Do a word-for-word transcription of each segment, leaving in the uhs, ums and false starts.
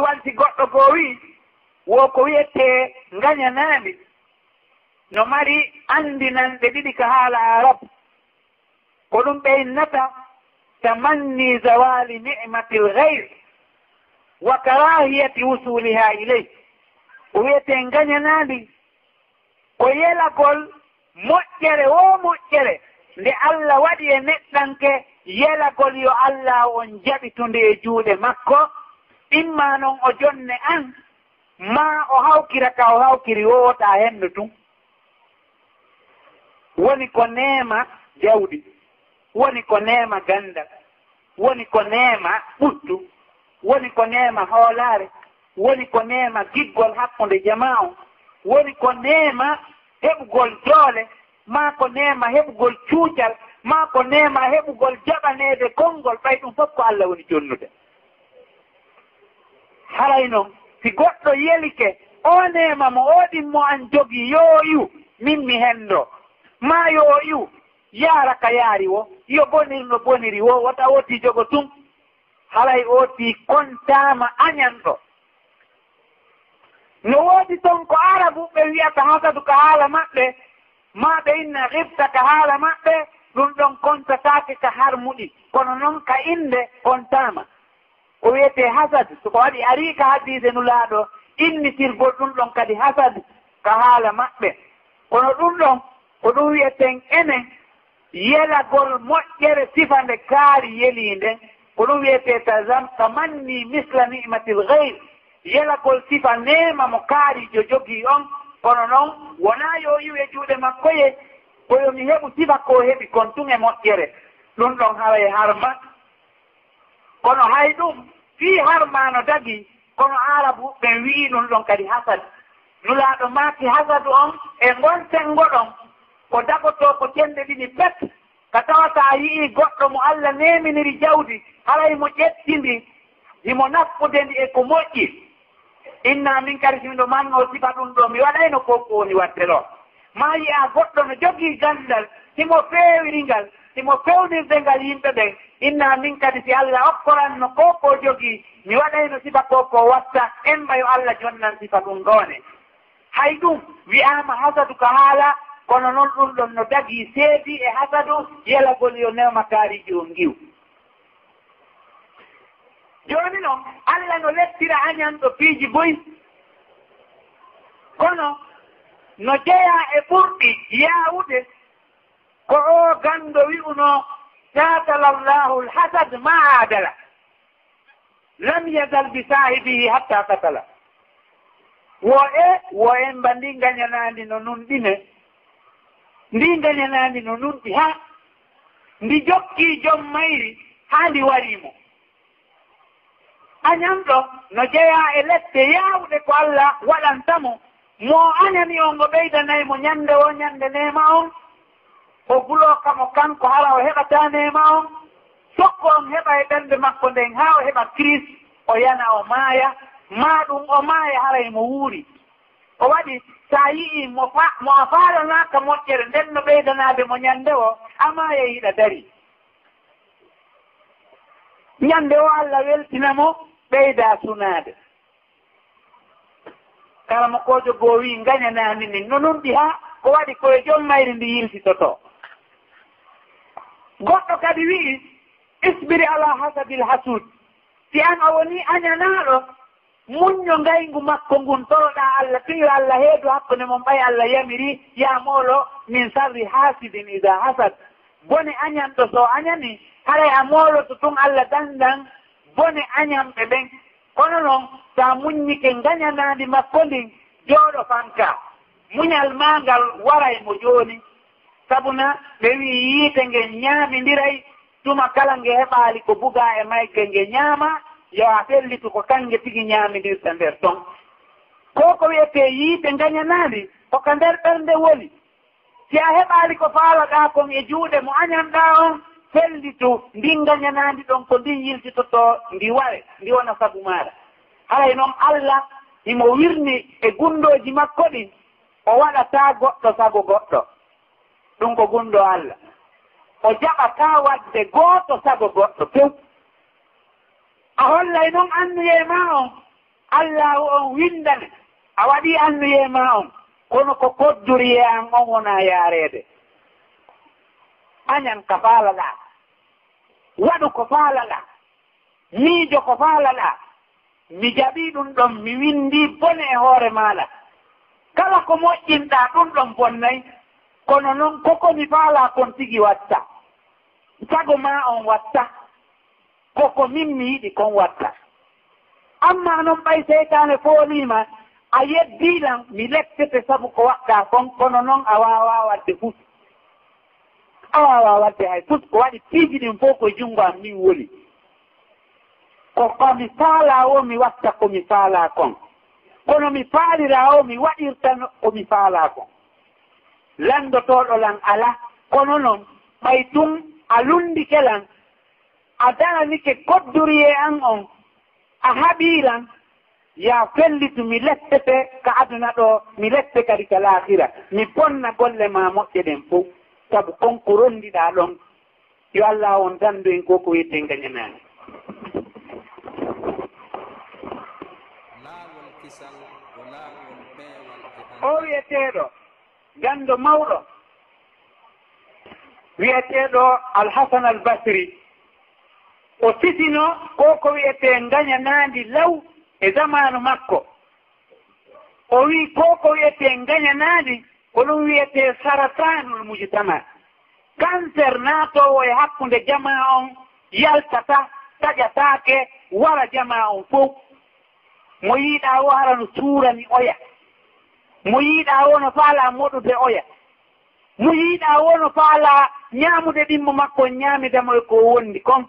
Walti goɗɗo goo wi'i, wo ko wi'etee ngaɲanaandi, no mari anndinanɗe ɗiɗi ka haala Aarabu. Ko ɗum ɓeynnata tamanni zawali ni'matil ghayr wa karahiyati wusuliha ilayh. Ko wi'etee ngaɲanaandi, ko yelagol moƴƴere woo moƴƴere nde Alla waɗi e neɗɗanke, yelagol yo Alla on jaɓitu nde e juuɗe makko, imma non o jonne an, maa o hawkira ka o hawkiri woo, wota hendu tun. Woni ko neema jawdi, woni ko neema ganndal, woni ko neema ɓuttu, woni ko neema hoolaare, woni ko neema giggol hakkunde jamaa on, woni ko neema heɓugol doole, maa ko neema heɓugol cuucal, maa ko neema heɓugol jaɓaneede konngol, ɓay ɗum fof ko Alla woni jonnude. Haray non, si goɗɗo yelike, oo neema mo oo ɗimmo an jogii, yo o iwu, min mi henndoo. Maa yo o iwu, yaara ka yaari woo, yo bonir no boniri woo, wota ootii jogo tun. Haray ootii kontaama aɲanɗo. No woodi ton ko Aarabuɓe wi'ata hasadu ka haala maɓɓe, maa ɓe inna ghibta ka haala maɓɓe, ɗum ɗon kontataake ka harmuɗi, kono non ka innde kontaama. Ko wi'etee hasad, so ko waɗi arii ka hadiise Nulaaɗo, innitirgol ɗum ɗon kadi hasad ka haala maɓɓe. Kono ɗum ɗon, ko ɗum wi'eten enen, yelagol moƴƴere sifa nde kaari yelii nden, ko ɗum wi'etee tazam-, tamanni misla ni'matil ghayr, yelagol sifa neema mo kaariijo jogii on, kono non wonaa yo iwu e juuɗe makko ye, ko yo mi heɓu sifa ko o heɓi kon tun e moƴƴere. Ɗum ɗon haray harma. Kono hay ɗum, fii harma no dagii, kono Aarabuɓe ɓen wi'ii ɗum ɗon kadi hasad. Nulaaɗo maaki hasadu on e ngon senngo ɗon, ko dagotoo ko cenɗe ɗiɗi pet, ka tawata a yi'ii goɗɗo mo Alla neeminiri jawdi, haray mo ƴetti ndi, himo nafude ndi e ko moƴƴi. Inna min kadi, si miɗo mannoo sifa ɗum ɗoo, mi waɗayno ko ko woni waɗde ɗoo. Maa yi'aa goɗɗo no jogii ganndal, himo feewiri ngal, himo fewnirde ngal yimɓe ɓen. Inna min kadi, si Alla okkoranno ko ko jogii, mi waɗayno sifa ko ko watta, emma yo Alla jonnan sifa ɗum ɗoo ne. Hay ɗum wi'aama hasadu ka haala, kono non ɗum ɗon no dagii seedii e hasadu, yelagol yo neema kaariijo on ngiw. Jooni non, Alla no lettira aɲanɗo piiji buy, kono no jeyaa e ɓurɗi yaawude ko oo ganndo wi'unoo, "Qatala Allahu al-hasad ma adala, lam yazal bi saahibihi hatta qatala." Wo e, wo emba ndi ngaɲanaandi no nunɗi ne, ndi ngaɲanaandi no nunɗi haa ndi jokkii jom mayri haa ndi warii mo. Aɲanɗo no jeyaa e lette yaawuɗe ko Alla waɗanta mo. Mo o aɲani on, o ɓeydanay mo ɲande woo ɲande neema on. O guloo ka mo kanko, hara o heɓataa neema on. Sokko on heɓa e ɓernde makko nden haa o heɓa kiris, o yana, o maaya. Maa ɗum o maaya, haray mo wuuri. O waɗi, si a yi'ii mo fa-, mo a faalanaaka moƴƴere, nden no ɓeydanaade mo ɲande woo, a maayay hiɗa darii. Ɲande woo Alla weltina mo, ɓeyda sunaade. Karamokoojo goo wi'i, ngaɲanaandi ndin no nunɗi haa ko waɗi ko e jom mayri ndi yiltitotoo. Goɗɗo kadi wi'i, "Isbiri ala hasadil hasud." Si an a wonii aɲanaaɗo, muɲɲo ngayngu makko ngun, toroɗaa Alla, tun yo Alla heedu hakkunde mon, ɓay Alla yamirii, yaa moolo, "min sarri hasidin iza hasad." Bone aɲanɗo so aɲanii, haray a mooloto tun Alla dandan bone aɲanɓe ɓen. Kono non, si a muɲɲike ngaɲanaandi makko ndin, jooɗo fanka. Muɲal maa ngal waray mo jooni. Sabuna ɓe wi'i yiite ngen ɲaamindiray, tuma kala nge heɓaali ko bugaa e mayke nge ɲaama, yo a fellitu ko kannge tigi ɲaamindirta nder ton. Ko ko wi'etee yiite ngaɲanaandi, ko ka nder ɓernde woni. Si a heɓaali ko faalaɗaa kon e juuɗe mo aɲanɗaa on, fellitu ndin ngaɲanaandi ɗon, ko ndin yiltitotoo, ndi ware, ndi wona sabu maaɗa. Haray non Alla himo wirni e gunndooji makko ɗin, o waɗataa goɗɗo sago goɗɗo. Ɗum ko gunndoo Alla. O jaɓataa waɗde gooto sago goɗɗo few. A hollay non anniyee maa on, Allaahu on winndane, a waɗii anniyee maa on, kono ko kodduriyee an on wonaa yaareede. Añan ka faalaɗaa, waɗu ko faalaɗaa, miijo ko faalaɗaa. Mi jaɓii ɗun ɗon, mi winndii bone e hoore maaɗa. Kala ko moƴƴinɗaa, ɗun ɗon bonnay. Kono non, ko ko mi faalaa kon tigi watta. Sago maa on watta. Ko ko min mi yiɗi kon watta. Ammaa non ɓay seytaane foolii ma, a yeddii lan, mi lettete sabu ko waɗɗaa kon, kono non a waawaa waɗde fus. A waawaa waɗde hay fus, ko waɗi piiji ɗin fow ko e junngo an min woni. Ko ko mi faalaa woo mi watta ko mi faalaa kon. Kono mi faaliraa woo mi waɗirta no ko mi faalaa kon. Lanndotooɗo lan alaa, kono non ɓay tun a lunndike lan, a daranike kodduriyee an on, a haɓii lan, yaa fellitu, mi lettete ka aduna ɗoo, mi lette kadi ka laakira, mi bonna golle maa moƴƴe ɗen fow, sabu kon ko ronndiɗaa ɗon. Yo Alla on dandu en ko ko wi'eten gañanaani. Laawol kisal ko laawol peewal e O wi'eteeɗo ganndo mawɗo wi'eteeɗo Al-Hasan Al-Basri, o sifino ko ko wi'etee ngañanaandi law e zamaanu makko. O wi'i ko ko wi'etee ngañanaandi, ko ɗum wi'etee sarataanul mujtama. Cancer naatoowo e hakkunde jamaa on yaltata, taƴataake, wara jamaa on fow. Mo yiiɗaa o hara no suurani oya. Mo yiiɗaa o no faalaa moɗude oya. Mo yiiɗaa o no faalaa ñaamude ɗimmo makko on ñaamida mo e ko o wondi kon.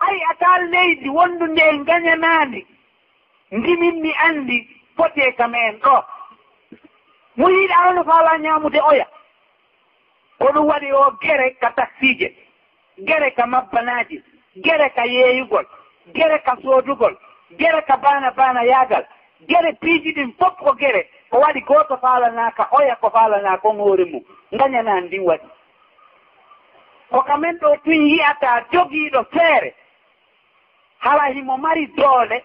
Ay, a taal leydi wondundi e ngañanaandi, ndi min mi anndi fotee ka men ɗoo. Mo yiiɗaa o no faalaa ñaamude oya. Ko ɗum waɗi o gere ka taksiije, gere ka mabbanaaji, gere ka yeeyugol, gere ka soodugol, gere ka baana baanayaagal, gere piiji ɗin fof ko gere. Ko waɗi gooto faalanaaka oya ko faalanaa kon hoore mum, ngañanaandi ndin waɗi. Ko ka men ɗoo tun yi'ataa jogiiɗo feere, hara himo mari doole,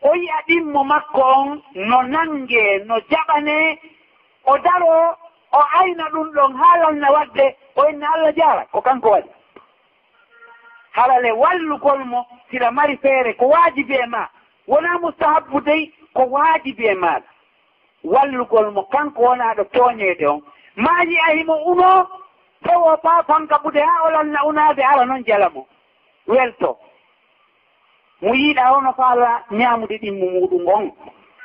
o yi'a ɗimmo makko on no nangee, no jaɓanee, o daroo, o ayna ɗun ɗon haa lanna waɗde, o inna Alla jaara, ko kanko waɗi. Hara le wallugol mo, si ɗa mari feere, ko waajibi e maa, wonaa mustahabbu dey, ko waajibi e maa. Wallugol mo kanko wonaaɗo tooñeede on. Maa yi'a himo unoo, taw o faafan ka ɓude haa o lanna unaade, hara non jala mo, weltoo. Mo yiiɗaa o no faalaa ñaamude ɗimmo muuɗum on.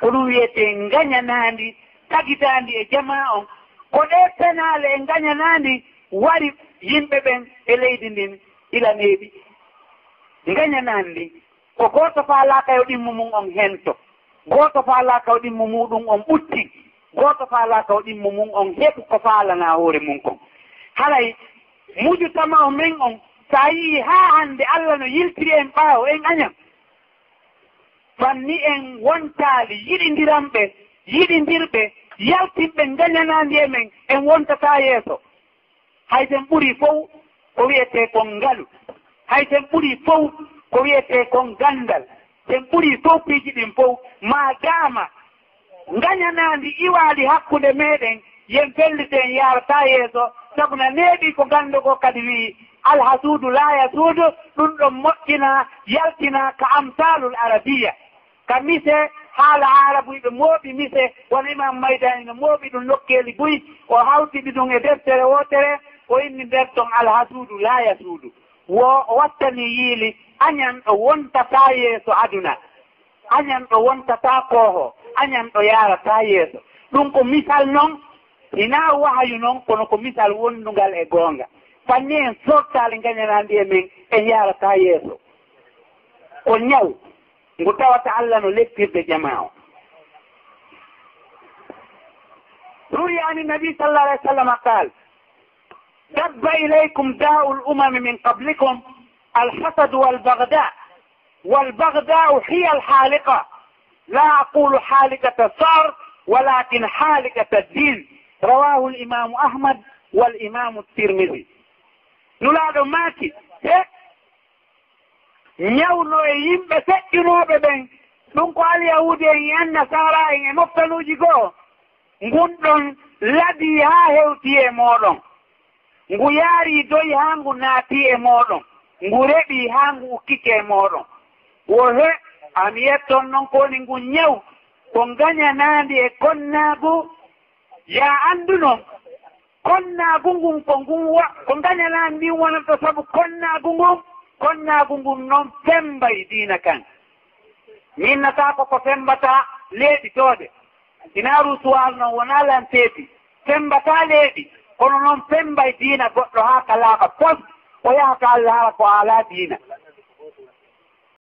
Ko ɗum wi'etee ngañanaandi tagitaandi e jamaa on. Ko ɗee penaale e ngañanaandi wari yimɓe ɓen e leydi ndin ila neeɓi. Ngañanaandi ndin, ko gooto faalaaka yo ɗimmo mum on hento, gooto faalaaka yo ɗimmo muuɗum on ɓuttin, gooto faalaaka yo ɗimmo mum on heɓu ko faalanaa hoore mum kon. Haray mujtama men on, si a yi'ii haa hannde Alla no yiltiri en ɓaawo, en añan. Fanni en wontaali yiɗindiranɓe, yiɗindirɓe, yaltinɓe ngañanaandi e men, en wontataa yeeso. Hay si en ɓurii fow ko wi'etee kon ngalu, hay si en ɓurii fow ko wi'etee kon ganndal, si en ɓurii fow piiji ɗin fow, maa daama ngañanaandi iwaali hakkunde meɗen, yen felliti en yaarataa yeeso, sabu na neeɓi ko ganndo goo kadi wi'i, "Alhasuudu laa yasuudu", ɗun ɗon moƴƴinaa, yaltinaa ka amsaalul arabiya. Ka mise, haala aarabu, hiɓe mooɓi mise, wano Imam Maydani no mooɓi ɗun nokkeeli buy, o hawti ɗi ɗun e deftere wootere, o inni nder ton, "Alhasuudu laa yasuudu." Wo o wattanii yiili, añanɗo wontataa yeeso aduna, añanɗo wontataa kooho, añanɗo yaarataa yeeso. Ɗun ko misal non, hinaa wahayu non, kono ko misal wondungal e goonga. Fanni en soottaali ngañanaandi e men, en yaarataa yeeso. Ko ñaw ngu tawata Alla no leppirde jamaa on. روي عن النبي صلى الله عليه وسلم قال: دب إليكم داء الأمم من قبلكم الحسد والبغضاء، والبغضاء هي الحالقة، لا أقول حالقة الشعر، ولكن حالقة الدين. رواه الإمام أحمد والإمام الترمذي. Nulaaɗo maaki, he, Ñaw no e yimɓe seƴƴunooɓe ɓen, ɗun ko Alyahuudu en e Annasaara en e moftanuuji goo, ngun ɗon labii haa hewti e mooɗon. Ngu yaarii doy haa ngu naati e mooɗon, ngu reɓii haa ngu ukkike e mooɗon. Wo he, a mi yetton non ko woni ngun ñaw, ko ngañanaandi e konnaagu. Yaa anndu non, konnaagu ngun ko ngun wa-, ko ngañanaandi ndin wonata sabu konnaagu ngun, konnaagu ngun non fembay diina kan. Mi innataako ko fembata leeɓi toode. Inaaru suwal non wonaa lan seedi. Fembata leeɓi, kono non fembay diina goɗɗo haa ka laaɓa pos, o yaha ka Alla hara ko alaa diina.